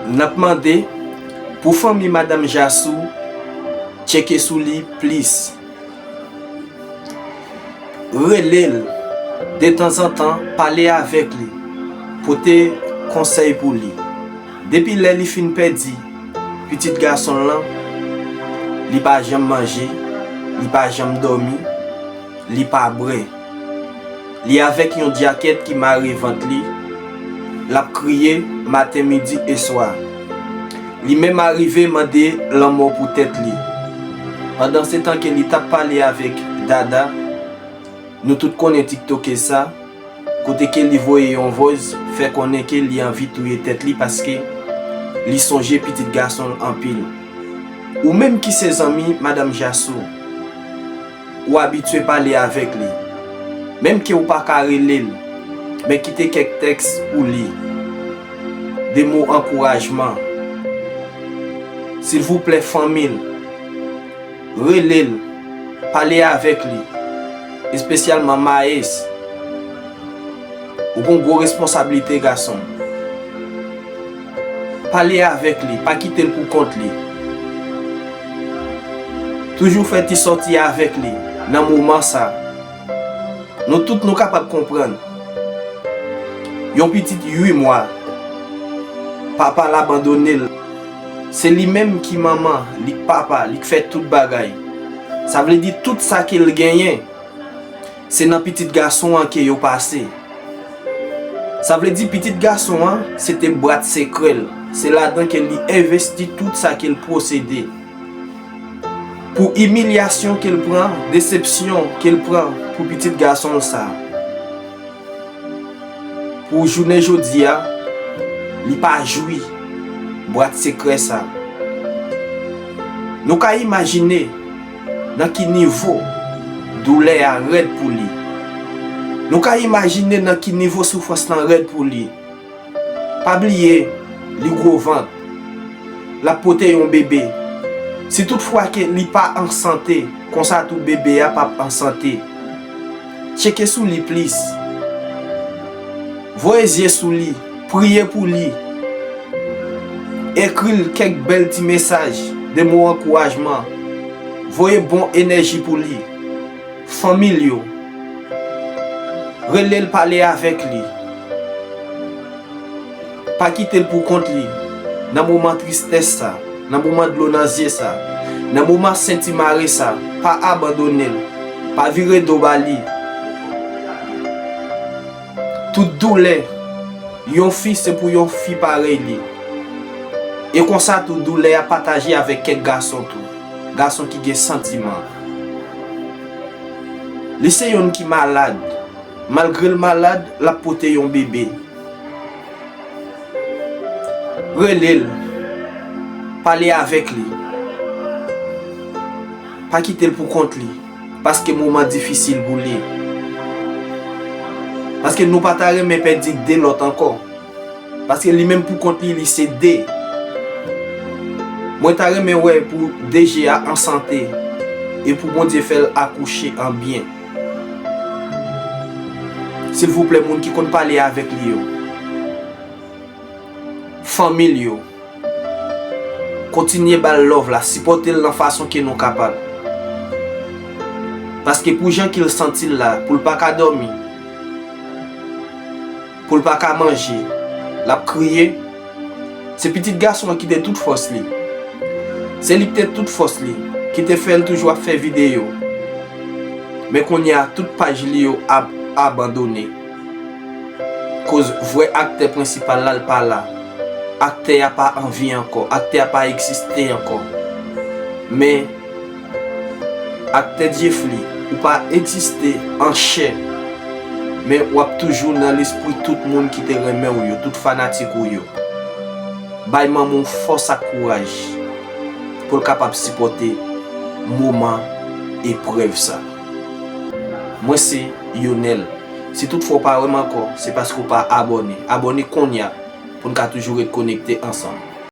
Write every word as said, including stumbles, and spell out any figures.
N ap mande pou fanmi Madanm Jasou tcheke sou li plis. Rele l detanzantan, pale avèk li, pote konsèy pou li. Depi lè li fin pèdi pitit gason l lan, li pa janm manje, li pa janm dòmi, li pa bwè. Li avèk yon djakèt ki mare vant li, l ap kriye maten, midi e swa. Li menm arive mande lanmò pou tèt li. Pandansetan ke li t ap pale avèk Dada, nou tout konnen tiktokez sa, kote ke li voye yon voice fè konnen ke li anvi touye tèt li paske li sonje pitit gason l anpil. Ou menm ki se zanmi Madanm Jasou, ou abitye pale avèk li. Menm ke w pa ka rele l, men kite kèk tèks pou li. De mo ankourajman. Silvouplè, fanmi l, rele l, pale avèk li, espesyalman Maes. Ou gon gwo responsablite, gason m. Pale avèk li, pa kite l pou kont li. Toujou fè ti sòti avèk li nan moman sa. Nou tout nou kapab konprann. Yon pitit uit mwa, papa l abandone l. Se li menm ki manman, li k papa, li k fè tout bagay. Sa vle di tout sa ke l genyen, se nan pitit gason an ke yo pase. Sa vle di pitit gason an, se te bwat sekrè l. Se ladan ke li envesti tout sa ke l posede. Pou imilyasyon ke l pran, desepsyon ke l pran pou pitit gason l sa. Pou jounen jodi a, li pa jwi bwat sekrè sa. Nou ka imajine nan ki nivo doulè a rèd pou li. Nou ka imajine nan ki nivo soufrans lan rèd pou li. Pa bliye, li gwo vant. L ap pote yon bebe. Si toutfwa ke li pa an sante, konsa tou bebe a p ap an sante. Tcheke sou li plis. Voye zye sou li. Priye pou li. Ekri l kèk bèl ti mesaj, de mo ankourajman. Voye bon enèji pou li. Fanmi l yo. Rele l, pale avèk li. Pa kite l pou kont li nan moman tristès sa, nan moman dlo nan zye sa, nan moman senti mare sa. Pa abandone l. Pa vire do ba li. Tout doulè yon fi se pou yon fi parèy li. E konsa tou doulè a pataje avèk kèk gason tou. Gason ki gen santiman. Li se youn ki malad. Malgre l malad, l ap pote yon bebe. Rele l. Pale avèk li. Pa kite l pou kont li. Paske moman difisil pou li. Paske nou pa ta renmen pèdi de lòt ankò. Paske li menm pou kont li, li se de. Mwen ta renmen wè pou de je a an sante e pou Bondye fè l akouche an byen. Silvouplè, moun ki konn pale avèk li yo, fanmi l yo, kontinye ba l love la, sipòte l nan fason ke nou kapab. Paske pou jan ke l santi l la, pou l pa ka dòmi, pou l pa ka manje, l ap kriye. Se pitit gason an ki te tout fòs li. Se li ki te tout fòs li, ki te fè l toujou ap fè videyo. Men kounye a, tout paj li yo ap abandone. Koz vrè aktè prensipal la, l pa la. Aktè a pa anvi ankò, aktè a pa egziste ankò. Men aktè Djefli, ou pa egziste an chè, men w ap toujou nan lespri tout moun ki te renmen w yo, tout fanatik ou yo. Bay manman w fòs ak kouraj pou l kapab sipòte moman eprèv sa. Mwen se Yonel. Si toutfwa w pa wè m ankò, se paske w pa abòne. Abòne kounye a pou n ka toujou ret konekte ansanm.